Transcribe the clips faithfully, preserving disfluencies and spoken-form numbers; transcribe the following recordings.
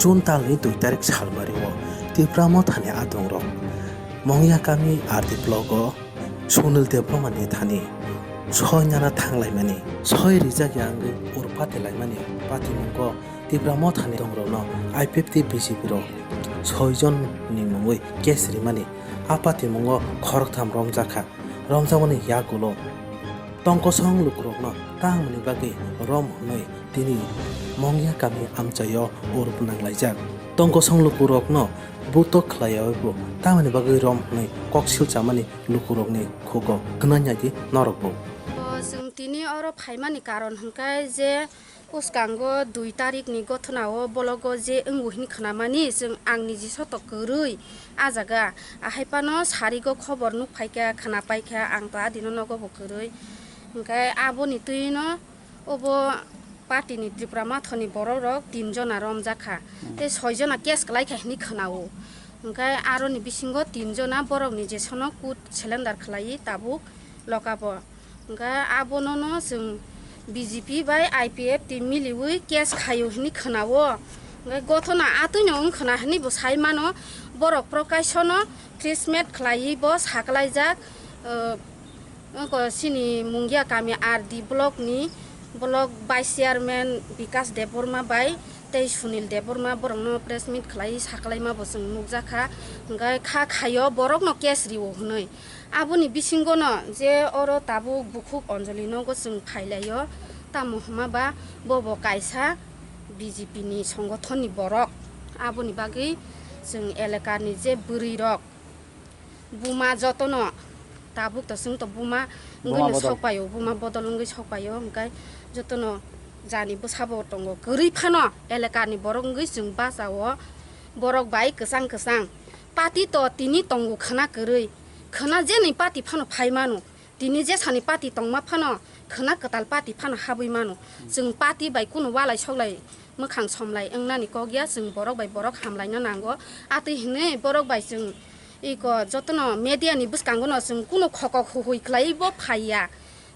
June talni dui tarik salmario Tipra Mothani adongrok Mongya kami R D block o Sunil Debbarma ni thani soi nana thanglaimani, soi rijak ya wngwi ur patilaimani patimungo Tipra Mothani adongrokno I P F T B J P rok soi jon ni mungwi case rimani. A patimungo khoroktham romjakha. Romjakmani yagulo tongkosong lukurokno tamni bagwi rom hwnwi tini Mongya kami amchaio ur nanglaijak. Tongkosong lukurokno butok khlaiyawibo tamni bagwi rom hwnwi koksil chamani lukurokni khugo khwnanyaidi norokbo. O, chwng tini oro phaimani karon hwnkhe je bwskango dui tarikni gothonao bologo je wngo hini khwnamani, chwng ang niji soto kwrwi a jaga. Ahai phano sarigo khobor nuk phaikha, khwna paikha, ang to adino nogo bo kwrwi. Hwnkhe aboni twino obo party ni Tipra Mothani borok rok tin jona romjakha. Hmm. Tei soi jona case kwlaikha hini khwnao. Hwnkhe aroni bisingo tin jona borok ni jesono kut selender khlaiwi tabuk lokabo. Hwnkhe abonono chwng B J P bai I P F T miliwi case khaio hwnwi khwnao. Hwnkhe gothona atwino wng khwna hwnwi bo sai mano, borok Prakash-no treatment khlaiwi bo saklaijak, eh, wngkha chini Mungia kami R D block ni block vice chairman Bikas Debbarma bai tei Sunil Debbarma borokno press meet khlaiwi saklaima bo chwng nukjakha, hwnkhe kha khaio borokno case rio hwnwi. Aboni bisingono je oro tabuk bukhuk Anjali nogo chwng phailaio, tamo hwnma ba bo bo kaisa B J P ni songothon ni borok. Aboni bagwi chwng elakani je bwrwi rok, buma jotono tabuk to chwng to buma wngwi Buma no bodol. Sok paio, buma bodol wngwi sok paio, hwnkhe jotono jani bwsabo tongo kwrwi phano elakani borok wngwi chwng bachao borok bai kwchang kwchang. Party to tini tongo khwna kwrwi, khwna je ni party phano phai mano, tini jesani party tongma phano khwna kwtal party phano habwi mano. Chwng party bai kunu walai soklai mwkhang somlai wngnani kok ya, chwng borok bai borok hamlaina nango. Atwi hwnwi borok bai chwng iko jotono media ni bwskango no chwng kunu khokok huhui khlaiwi bo phai ya.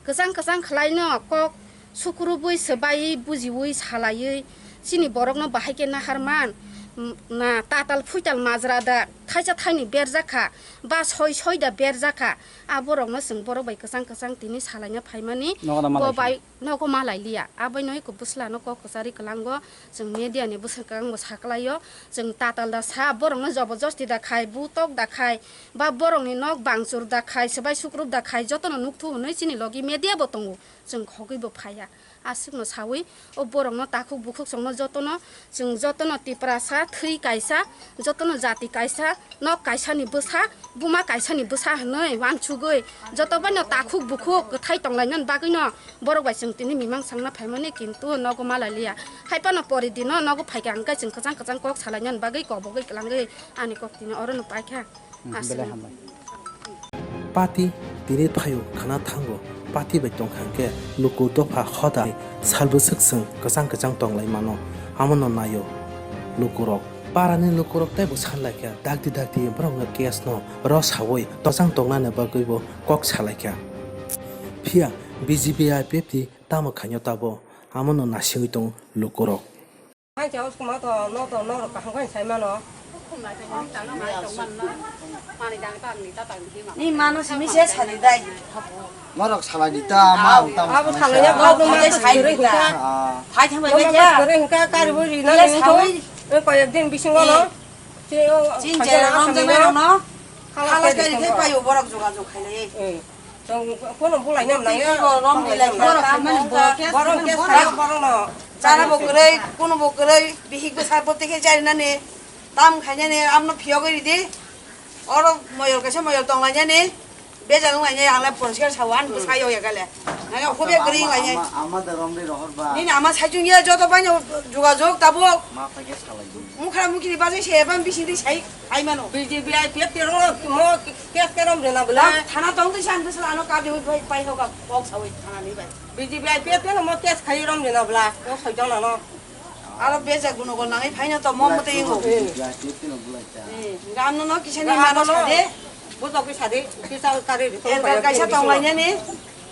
Kwchang kwchang khlai no kok sukrubwi swbaiwi bujiwi salaiwi chini borok no bahai khe nahar man, m-, na tatal phuital majra da thaisa thaini berjak kha ba soi soi da berjak kha. A borokno chwng borok bai kwchang kwchang tini salaina phaimani. Nogo da bo malai bai nogo malai liya. Abaino eko bwslano kok kwchari kwlango, chwng media ni bwskango saklaio, chwng tatal da sa, borokno jobojosti da khai, butok da khai, ba borokni nok bangchur da khai, swbai sukrup da khai, jotono nukthu hwnwi chini logi media bo tongo, chwng khogwi bo phaiya. Aswkno sawi o borokno takhuk bukhuk chwngno jotono, chwng jotono Tiprasa thwi kaisa, jotono jati kaisa, nok kaisa ni bwsa, buma kaisa ni bwsa hwnwi wansugwi joto baino takhuk bukhuk kwthai tonglainani bagwino borok bai chwng tini mimang sangna phaimani, kintu nogo malai liya. Hai phano pori dino nogo phaikha hwnkhe chwng kwchang kwchang kok salainani bagwi kobogwi kwlangwi ani kok tini orono paikha. Hmm, belai hambai. Party tini phaio khwna thango, party bai tongkha hwnkhe luku dopha hoda salbwswk chwng kwchang kwchang tonglai mano, amono naio lukurok. Parani lukurok teibo sanlaikha, dakti dakti borokno case no ro sawi tochang tongnani bagwibo kok salaikha. Phiya B J P I P F T tamo khainw tabo, amono nasingwi tongo lukurok. Hai cha uskuma to no to norok kaham khai sai mano. Ni mano simi se sadi dai. Norok salai di ta, ma ang tam. Abo salai ya, abo ma sai di ta. Ah. Hai thang bai bai ya. Kare hingka kari bo ri na ni to. Ko ek din bisingo no. Chin jera rom jang no. Khala kari khai payo borok juga jog khai le. Kono bulai nam nang ya. Borok mani borok borok borok no. Chana bo kwrwi, kono bo kwrwi, bihik bwsa bo tikhe charinani, tam khainani, amno phiyogwi ridi. Oro moyol kaisa moyol tonglainani, bejal wnglainai, ang le poriskar sao, ani bwsa yok ya kale. Nang ya hubya kwrwi wnglainai. Ama, ama da romri rohor ba. Nini ama saichung ya, joto baino jogajog tabuk. Ma phaikhe salai di. Mukhra mukhri bagwi se, ebang bisingtwi sai, sai mano. B J P I P F T ro, mo, case kerom rena bwla. Thana tong twi san bwsla ano kadi bai, bai hoga, kok sawi thana ni bai. B J P I P F no mo case khai rom de na bla, o soi jona no. Aro beja guno go nangai phaina to mo mate ingo. Eh. Eh, gamno no kisa ni mano sade. Bo to kisa de, kisa kare de. El kaisa tong lai ne ni.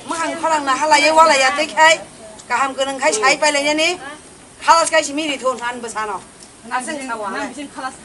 Mahang phalang na hala ye wala ya te khai. Kaham gwnang khai sai pai lai ne ni. Halas kai simi ri thon han bwsano. Aswk sawa. Nang bising khalas